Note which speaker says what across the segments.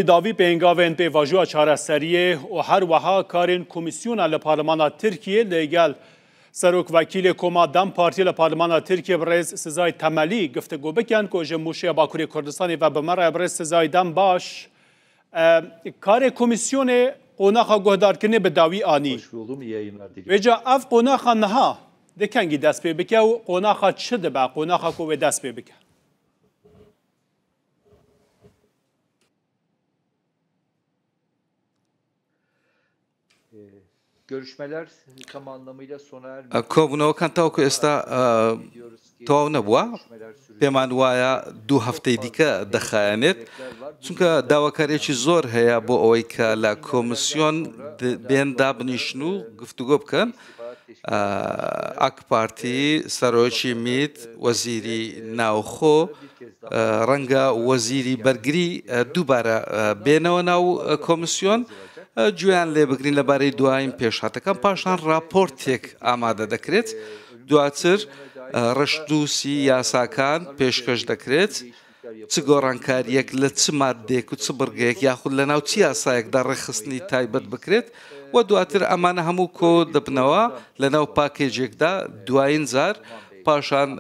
Speaker 1: Dawî pêngavên pêvajoya çareseriyê û her wiha karên komîsyona li Parlemana Tirkiyê li gel Serokwekîlê Koma dem Partiyê li Parlemana Tirkiyê Birêz Sizay Temelî giftigo bikin ku ji Mûşê ya Bakurê Kurdistanê ve bi me re Birêz Sizay dem baş. Karê komîsyonê qonaxa guhdarkirinê bi dawî anî. Vêca ev qonaxa niha dê kengî dest pê bike û qonaxa çi dibe qonaxa ku wê dest pê bike?
Speaker 2: کۆبوونەوەکان تاوەکو ئێستا تەواو نەبووە، پێمان وایە دوو هەفتەی دیکە دەخایەنێت، چونکە داواکارییەکی زۆر هەیە بۆ ئەوەی کە لە کۆمسیۆن بێن دابنیشن و گفتوگۆ بکەن. ئاکپارتی، سەرۆکی میت، وەزیری ناوخۆ، ڕەنگە وەزیری بەرگری دووبارە بێنەوە ناو کۆمسیۆن گوێیان لێ بگرین لەبارەی دوایین پێشهاتەکان، پاشان ڕاپۆرتێک ئامادە دەکرێت، دواتر ڕەشنووسی یاساکان پێشکەش دەکرێت. چ گۆڕانکارییەک لە چ ماددەیەک و چ بڕگەیەک یاخود لەناو چ یاسایەکدا ڕێکخستنی تایبەت بکرێت و دواتر ئەمانە هەموو کۆ دەبنەوە لەناو پاکێجێکدا دوایین جار پاشان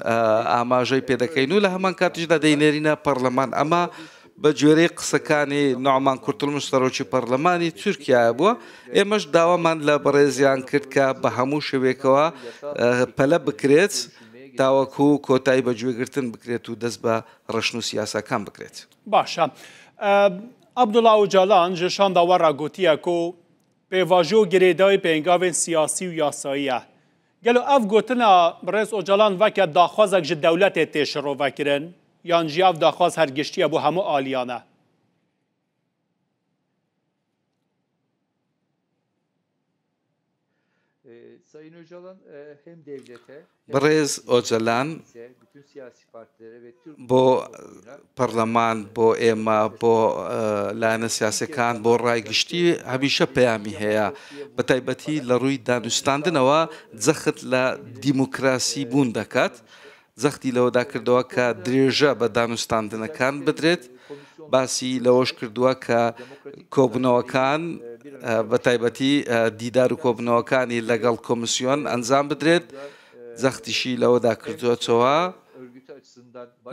Speaker 2: ئاماژەی پێدەکەین و لە هەمان کاتیشدا دەینێرینە پەڕلەمان ئەمە بە گوێرەی قسەکانی نوعمان کورتولموش سەرۆکی پەڕلەمانی تورکیا بووە ئێمەش داوامان لە بەڕێزیان کرد کە بە هەموو شێوەیەکەوە پەلە بکرێت تاوەکو کۆتایی بە گوێگرتن بکرێت و دەست بە ڕەشنووسی یاساکان بکرێت.
Speaker 1: باشە عەبدوڵا ئۆجالان ji şanda we re gotiye ku pêvajo girêdayî pêngavên siyasî û yasayî ye. Gelo ev gotina birêz Ocalan weke daxwazek ji dewletê tê şirovekirin yan jî ev daxwaz her giştî ye bo hemû aliyan e?
Speaker 2: بەڕێز ئۆجەلان بۆ پەرلەمان، بۆ ئێمە، بۆ لایەنە سیاسیەکان، بۆ ڕای گشتی هەمیشە پەیامی هەیە، بە تایبەتی لە ڕووی دانوستاندنەوە جەخت لە دیموکراسی بوون دەکات. جەختی لەوەدا کردەوە کە درێژە بە دانوستاندنەکان بدرێت، باسی لەوەش کردووە کە کۆبوونەوەکان بە تایبەتی دیدار و کۆبوونەوەکانی لەگەڵ کۆمسیۆن ئەنجام بدرێت، جەختیشی لەوەدا کردووەتەوە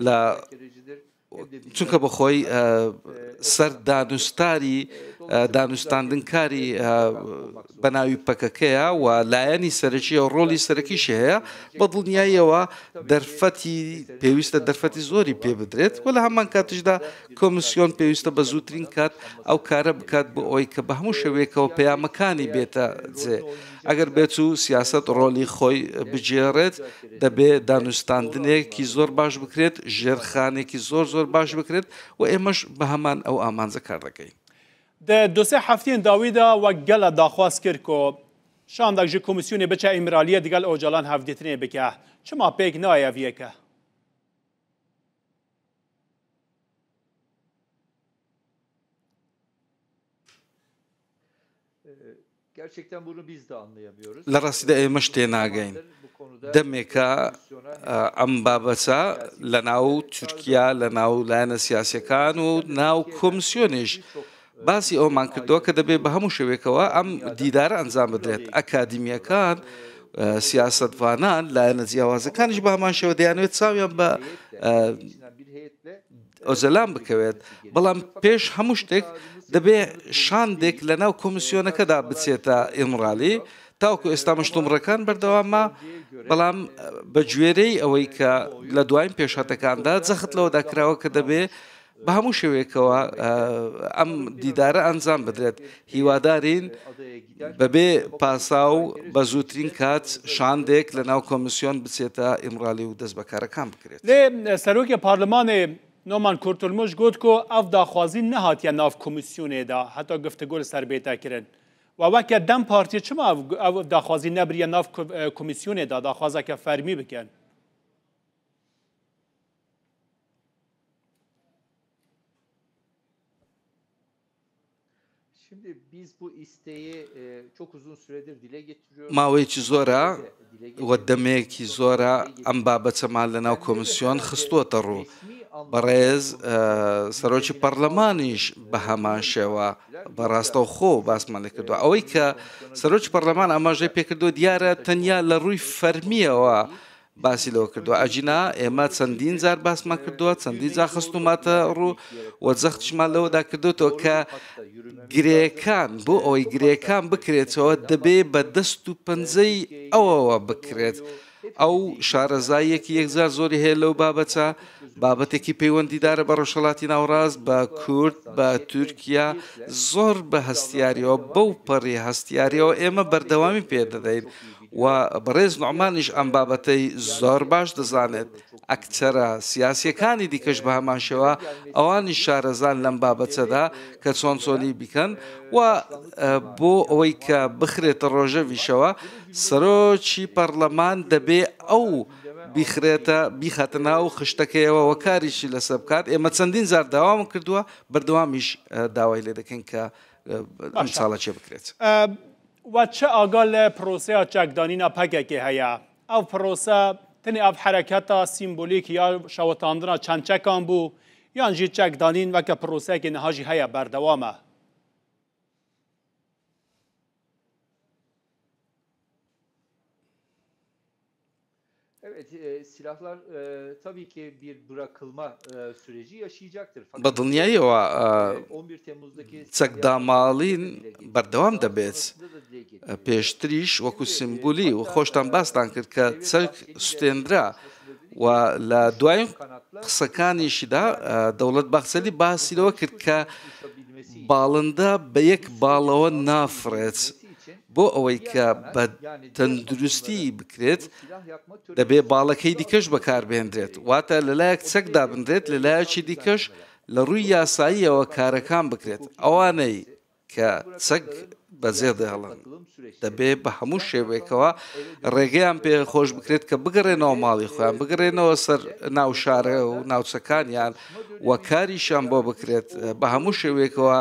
Speaker 2: لە چونکە بەخۆی سەر دانوستاری دانوستاندنکاری بە ناوی پەکەکەیە و لایەنی سەرەکیە و ڕۆڵی سەرەکیشی هەیە بە دڵنیاییەوە دەرفەتی پێویستە دەرفەتی زۆری پێ بدرێت و لە هەمان کاتیشدا کۆمیسیۆن پێویستە بە زووترین کات ئەو کارە بکات بۆ ئەوەی کە بە هەموو شێوەیەکەوە پەیامەکانی بێتە جێ. ئەگەر بێت و سیاسەت ڕۆلی خۆی بگێڕێت، دەبێ دانوستاندنێکی زۆر باش بکرێت، ژێرخانێکی زۆر زۆر باش بکرێت و ئێمەش بە هەمان ئەو ئامانجە کار دەکەین.
Speaker 1: Di du sê hefteyên dawî de wek gele daxwaz kir ku şandek ji komîsyonê biçe Îmraliyê digel Ocalan hevdîtinê bike. Çima pêk nayê ev yeke?
Speaker 2: لە ڕاستیدا ئێمەش تێناگەین. دەمێکە ئەم بابەتە لە ناو تورکیا، لە ناو لایەنە سیاسیەکان و ناو کۆمسیۆنیش باسی ئەومان کردووە کە دەبێت بە هەموو شێوەیەکەوە ئەم دیدارە ئەنجام بدرێت. ئەکادیمیەکان، سیاسەتڤانان، لایەنە جیاوازەکانیش بە هەمان شێوە دەیانەوێت چاویان بە ئۆجەلان بکەوێت، بەڵام پێش هەموو شتێک دەبێ شاندێک لەناو کۆمیسیۆنەکەدا بچێتە ئیمرالی، تاوەکو ئێستا مشتومڕەکان بەردەوامە، بەڵام بە گوێرەی ئەوەی کە لە دوایین پێشهاتەکاندا جەخت لەوەدا کراوە کە دەبێ بە هەموو شێوەیەکەوە ئەم دیدارە ئەنجام بدرێت، هیوادارین بەبێ پاساو بە زووترین کات شاندێک لەناو کۆمیسیۆن بچێتە ئیمرالی و دەست بە کارەکان بکرێت.
Speaker 1: Lê Serokê Parlimanê Noman Kurtulmuş got ku ev daxwazî nehatiye nav komîsyonê de heta giftigo li ser bête kirin. We weke dem Partiyê çima ev daxwazî nebiriye nav komîsyonê de daxwazeke fermî bikin?
Speaker 2: ماوەیەکی زۆرە و دەمێکی زۆرە ئەم بابەتەمان لەناو کۆمیسیۆن خستووەتە ڕوو. بەڕێز سەرۆکی پەڕلەمانیش بە هەمان شێوە بە ڕاستەوخۆ باسمان لێ کردووە. ئەوەی کە سەرۆکی پەڕلەمان ئاماژەی پێکردووە دیارە تەنیا لە ڕووی فەرمییەوە باسی لەوە کردووە ئەگینا ئێمە چەندین جار باسمان کردووە چەندین جار خستوماتە ڕوو و جەختیشمان لەوەدا کردوتەوە کە گرێکان بۆ ئەوەی گرێکان بکرێتەوە دەبێ بە دەست و پەنجەی ئەوەوە بکرێت. ئەو شارەزاییەکی یەکجار زۆری هەیە لەو بابەتە، بابەتێکی پەیوەندیدارە بە ڕۆژهەڵاتی ناوەڕاست، بە کورد، بە تورکیا، زۆر بە هەستیاریەوە، بەو پەڕی هەستیاریەوە ئێمە بەردەوامی پێ دەدەین و بەڕێز نوعمانیش ئەم بابەتەی زۆر باش دەزانێت، ئەکتەرە سیاسییەکانی دیکەش بە هەمان شێوە ئەوانیش شارەزان لەم بابەتەدا کە چۆن چۆنی بیکەن و بۆ ئەوەی کە بخرێتە ڕۆژەڤیشەوە سەرۆکی پەڕلەمان دەبێ ئەو بیخرێتە بیخاتە ناو خشتەکەیەوە و کاریشی لەسەر بکات، ئێمە چەندین جار داوامان کردووە بەردەوامیش داوای لێ دەکەین کە ئەم
Speaker 1: باشە
Speaker 2: چاڵەکیە بکرێت.
Speaker 1: وە چ ئاگا لە پرۆسەیا چەکدانینا پەکەکێ هەیە؟ ئەو پرۆسە تنێ ئەv حەرەکەتا سیمبولیک یا شەوتاندنا چەند چەکان بوو یان ژی چەکدانین وەکە پرۆسەیەکێ نها ژی هەیە بەردەوامە؟
Speaker 2: بە دڵنیاییەوە چەکداماڵین بەردەوام دەبێت، پێشتریش وەکو سیمبولی و خۆشتان باستان کرد کە چەک سوتێنرا و لە دوایین قسەکانیشیدا دەوڵەت باخچەلی باسی لەوە کرد کە باڵندە بە یەک باڵەوە نافڕێت. بۆ ئەوەی کە بە تەندروستی بکرێت دەبێ باڵەکەی دیکەش بەکاربهێنرێت، واتە لەلایەک چەک دابنرێت لەلایەکی دیکەش لە ڕووی یاساییەوە کارەکان بکرێت، ئەوانەی کە چەک بەجێدەهێڵن دەبێ بە هەموو شێوەیەکەوە ڕێگەیان پێ خۆش بکرێت کە بگەڕێنەوە ماڵی خۆیان، بگەڕێنەوە سەر ناو شارە و ناوچەکانیان و کاریشیان بۆ بکرێت بە هەموو شێوەیەکەوە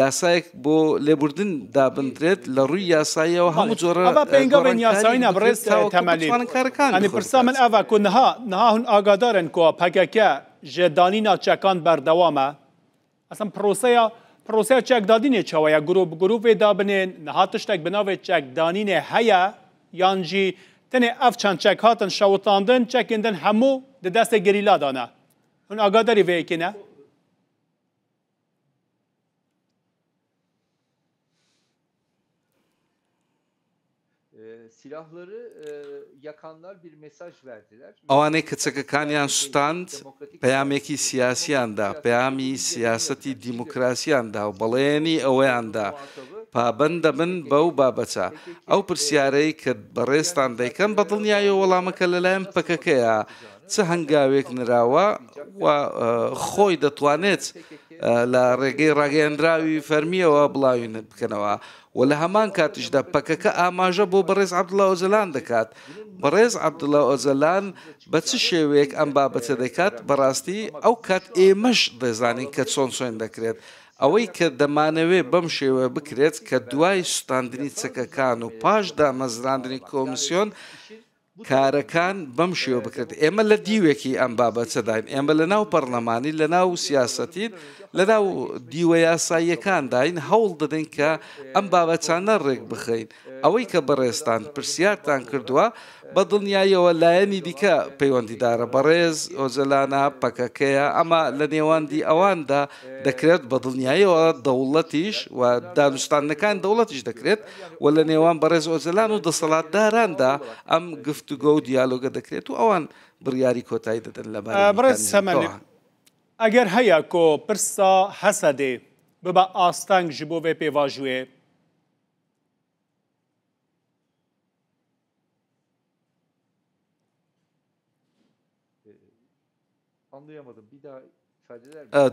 Speaker 2: یاسایەک بۆ لێبوردن دابندرێت لە ڕووی یاساییەوە هەموو جۆرە
Speaker 1: ئەڤ پێنگاوێن
Speaker 2: گۆڕانکارییەک
Speaker 1: یاسایی
Speaker 2: بکرێت
Speaker 1: نە بڕێز
Speaker 2: تاوەکو
Speaker 1: تەمەلی
Speaker 2: بتوانن کارەکانی
Speaker 1: ئەنی
Speaker 2: خۆی
Speaker 1: پرسا من
Speaker 2: بکات.
Speaker 1: ئەڤ کو نها نها هون ئاگادارن کو پەکەکە ژ دانینا چەکان بەردەوامە ئەسڵەن پرۆسەیا پرۆسەیا چەکدادینێ چاوەیە گروپ گروپێ دابنێن نها تشتێک بە ناوێ چەکدانینێ هەیە یان ژی تنێ ئەv چەند چەک هاتن شەوتاندن چەکên din هەموو di destê gerîla de ne. Hûn agadarî vê yekê ne?
Speaker 2: ئەوانەی کە چەکەکانیان سوتاند پەیامێکی سیاسیان دا، پەیامی سیاسەتی دیموکراسیان دا و بەڵێنی ئەوەیان دا پابەند دەبن بەو بابەتە. ئەو پرسیارەی کە بەڕێزتان دەیکەن بە دڵنیاییەوە وەڵامەکە لەلایەن پەکەکەیە، چ هەنگاوێک نراوە و خۆی دەتوانێت لە ڕێگەی ڕاگەیەنراوی فەرمییەوە بڵاوی بکەنەوە و لە هەمان کاتیشدا پەکەکە ئاماژە بۆ بەڕێز عەبدوڵا ئۆجەلان دەکات. بەڕێز عەبدوڵا ئۆجەلان بە چ شێوەیەک ئەم بابەتە دەکات، بەڕاستی ئەو کات ئێمەش دەزانین کە چۆن چۆن دەکرێت. ئەوەی کە دەمانەوێت بەم شێوەیە بکرێت کە دوای سوتاندنی چەکەکان و پاش دامەزراندنی کۆمیسیۆن، کارەکان بەم شێوە بکرێت، ئێمە لە دیوێکی ئەم بابەتەداین، ئێمە لە ناو پەڕلەمانین، لە ناو سیاسەتین، لە ناو دیوە یاساییەکانداین، هەوڵ دەدەین کە ئەم بابەتانە ڕێکبخەین. ئەوەی کە بەڕێزتان پرسیارتان کردووە، بە دڵنیاییەوە لایەنی دیکە پەیوەندیدارە، بەڕێز ئۆجەلانە، پەکەکەیە، ئەمە لە نێوەندی ئەواندا دەکرێت، بە دڵنیاییەوە دەوڵەتیش و دانوستاندنەکانی دەوڵەتیش دەکرێت و لە نێوان بەڕێز ئۆجەلان و دەسەڵاتداراندا ئەم گفتوگۆ و دیالۆگە دەکرێت و ئەوان بڕیاری کۆتایی دەدەن لەبارەی
Speaker 1: بەڕێز سەمەلی،
Speaker 2: میکانیزمەکەوە.
Speaker 1: ئەگەر هەیە کۆ پرسا هەسەدێ ببە ئاستەنگ ژ بۆ ڤێ پێڤاژوێ؟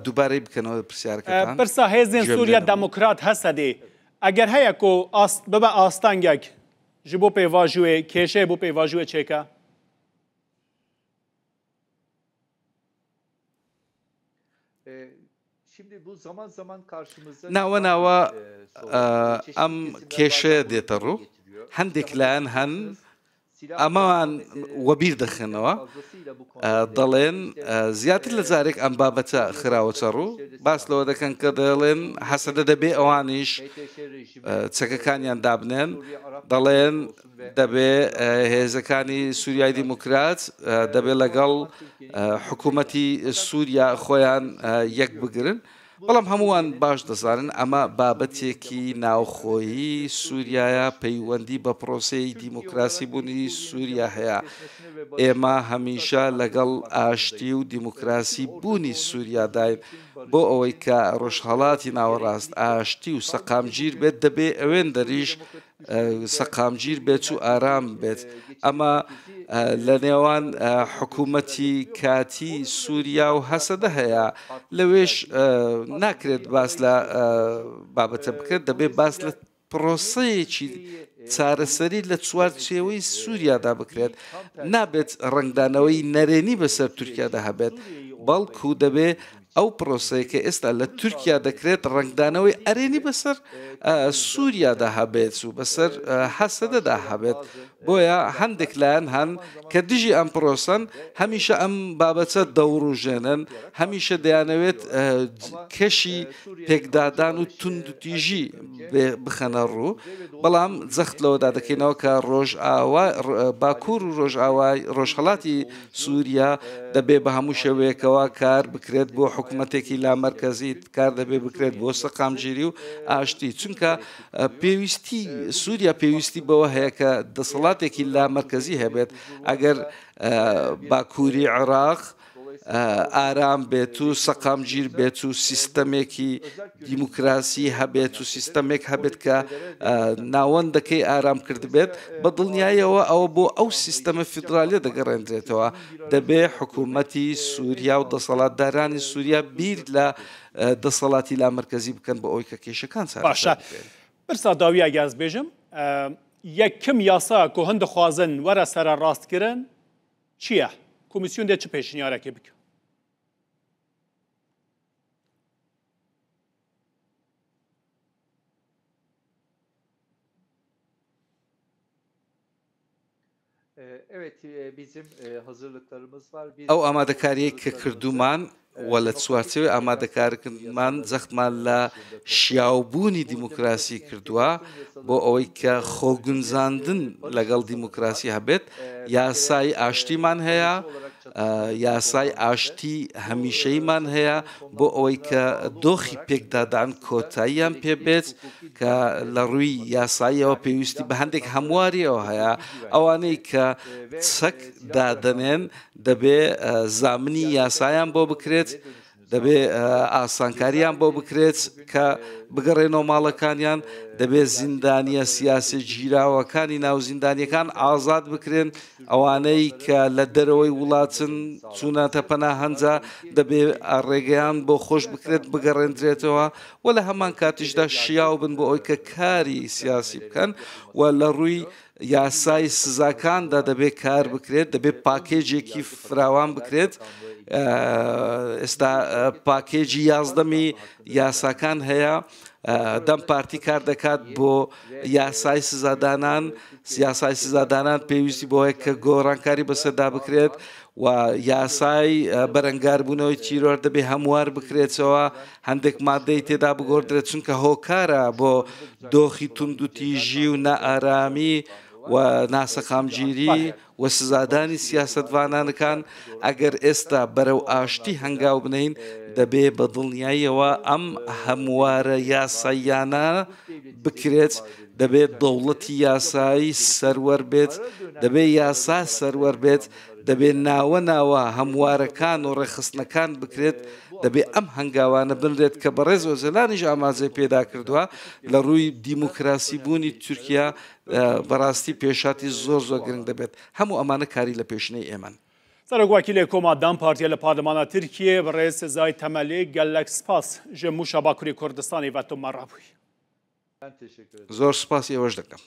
Speaker 2: دووبارەی بکەنەوە پرسیارەکەتان.
Speaker 1: پرسا هێزێن
Speaker 2: گوێم لێ
Speaker 1: سووریا
Speaker 2: نەبوو.
Speaker 1: دەموکرات هەسەدێ ئەگەر هەیە کۆ ئاست ببە ئاستەنگێک ژ بۆ پێڤاژوێ کێشەیە بۆ پێڤاژوێ چێکە؟
Speaker 2: ناوە ناوە ئەم کێشەیە دێتە ڕوو، هەندێک لایەن هەن ئەمەمان وەبیر دەخەنەوە، دەڵێن زیاتر لە جارێک ئەم بابەتە خراوەتە ڕوو، باس لەوە دەکەن کە دەڵێن هەسەدە دەبێ ئەوانیش چەکەکانیان دابنێن، دەڵێن دەبێ هێزەکانی سووریای دیموکرات دەبێ لەگەڵ حکوومەتی سووریا خۆیان یەک بگرن. بەڵام هەمووان باش دەزانن ئەمە بابەتێکی ناوخۆیی سووریایە، پەیوەندی بە پرۆسەی دیموکراسی بوونی سووریا هەیە. ئێمە هەمیشە لەگەڵ ئاشتی و دیموکراسی بوونی سووریاداین. بۆ ئەوەی کە ڕۆژهەڵاتی ناوەڕاست ئاشتی و سەقامگیر بێت، دەبێ ئەوێندەریش سەقامگیر بێت و ئارام بێت. ئەمە لە نێوان حکوومەتی کاتی سووریا و هەسەدە هەیە، لەوێش ناکرێت باس لە بابەتە بکرێت، دەبێت باس لە پرۆسەیەکی چارەسەری لە چوارچێوەی سووریادا بکرێت، نابێت ڕەنگدانەوەی نەرێنی بەسەر تورکیادا هەبێت، بەڵکو دەبێت ئەو پرۆسەیە کە ئێستا لە تورکیا دەکرێت ڕەنگدانەوەی ئەرێنی بەسەر سووریادا هەبێت و بەسەر هەسەدەدا هەبێت. بۆیە هەندێک لایەن هەن کە دژی ئەم پرۆسەن، هەمیشە ئەم بابەتە دەوروژێنن، هەمیشە دەیانەوێت کەشی پێکدادان و توندوتیژی بخەنە ڕوو، بەڵام جەخت لەوەدا دەکەینەوە کە ڕۆژئاوا، باکوور و ڕۆژئاوای ڕۆژهەڵاتی سووریا دەبێ بە هەموو شێوەیەکەوە کار بکرێت بۆ حکومەتێکی لامەرکەزی، کار دەبێ بکرێت بۆ سەقامگیری و ئاشتی، چونکە پێویستی سووریا پێویستی بەوە هەیە کە دەسەڵاتێکی لامەرکەزی هەبێت، ئەگەر باکووری عێراق ئارام بێت و سەقامگیر بێت و سیستەمێکی دیموکراسی هەبێت و سیستەمێک هەبێت کە ناوەندەکەی ئارام کردبێت، بە دڵنیاییەوە ئەوە بۆ ئەو سیستەمە فیدرالیە دەگەڕێندرێتەوە. دەبێ حکوومەتی سووریا و دەسەڵاتدارانی سووریا بیر لە دەسەڵاتی لامەرکەزی بکەن بۆ ئەوەی کە کێشەکان چارەسەر
Speaker 1: باشە
Speaker 2: بکرێن.
Speaker 1: پرسا داویە ئەگەر ez bêjim یەکم یاسا ku hin dixwazin were sererastkirin çi ye? Komîsyon dê çi pêşniyarekê bike?
Speaker 2: ئەو ئامادەکاریەی کە کردوومان و لە چوارچێوەی ئامادەکارکردمان جەختمان لە شیاوبوونی دیموکراسی کردووە بۆ ئەوەی کە خۆگونجاندن لەگەڵ دیموکراسی هەبێت، یاسای ئاشتیمان هەیە، یاسای ئاشتی هەمیشەیمان هەیە بۆ ئەوەی کە دۆخی پێکدادان کۆتاییان پێ بێت کە لە ڕووی یاساییەوە پێویستی بە هەندێک هەمواریەوە هەیە، ئەوانەی کە چەک دادەنێن دەبێ زامنی یاسایان بۆ بکرێت، دەبێ ئاسانکاریان بۆ بکرێت کە بگەڕێنەوە ماڵەکانیان، دەبێ زیندانیە سیاسی گیراوەکانی ناو زیندانیەکان ئازاد بکرێن، ئەوانەی کە لە دەرەوەی وڵاتن چوونەتە پەناهەنجا دەبێ ڕێگەیان بۆ خۆش بکرێت بگەڕێندرێتەوە و لە هەمان کاتیشدا شیاو بن بۆ ئەوەی کە کاری سیاسی بکەن و لە ڕووی یاسای سزاکاندا دەبێت کار بکرێت، دەبێت پاکێجێکی فراوان بکرێت. ئێستا پاکێجی یازدەمی یاساکان هەیە، دەم پارتی کار دەکات بۆ یاسای سزادانان، یاسای سزادانان پێویستی بۆ هەیە کە گۆڕانکاری بەسەردا بکرێت و یاسای بەرەنگاربوونەوەی تیرۆر دەبێ هەموار بکرێتەوە، هەندێک مادەی تێدا بگۆڕدرێت، چونکە هۆکارە بۆ دۆخی توندوتیژی و نائارامی و ناسەقامگیری و سزادانی سیاسەتڤانانەکان. ئەگەر ئێستا بەرەو ئاشتی هەنگاو بنێین، دەبێ بە دڵنیاییەوە ئەم هەموارە یاساییانە بکرێت، دەبێت دەوڵەتی یاسایی سەروەر بێت، دەبێت یاسا سەروەر بێت، دەبێت ناوە ناوە هەموارەکان و ڕێکخستنەکان بکرێت، دەبێت ئەم هەنگاوانە بنرێت کە بەڕێز ئۆجەلانیش ئاماژەی پێدا کردووە لە ڕووی دیموکراسی بوونی تورکیا بەڕاستی پێشهاتی زۆر زۆر گرنگ دەبێت، هەموو ئەمانە کاری لە پێشینەی ئێمەن.
Speaker 1: سەرۆک وەکیلێ کۆما دەم پارتیە لە پارلمانا ترکیە بەڕێز سزای تەمەلی گەلەک سپاس ژە موشا باکوری کوردستانی ڤە تو مەڕا بووی.
Speaker 2: زۆر سپاسی ئێوەش دەکەم.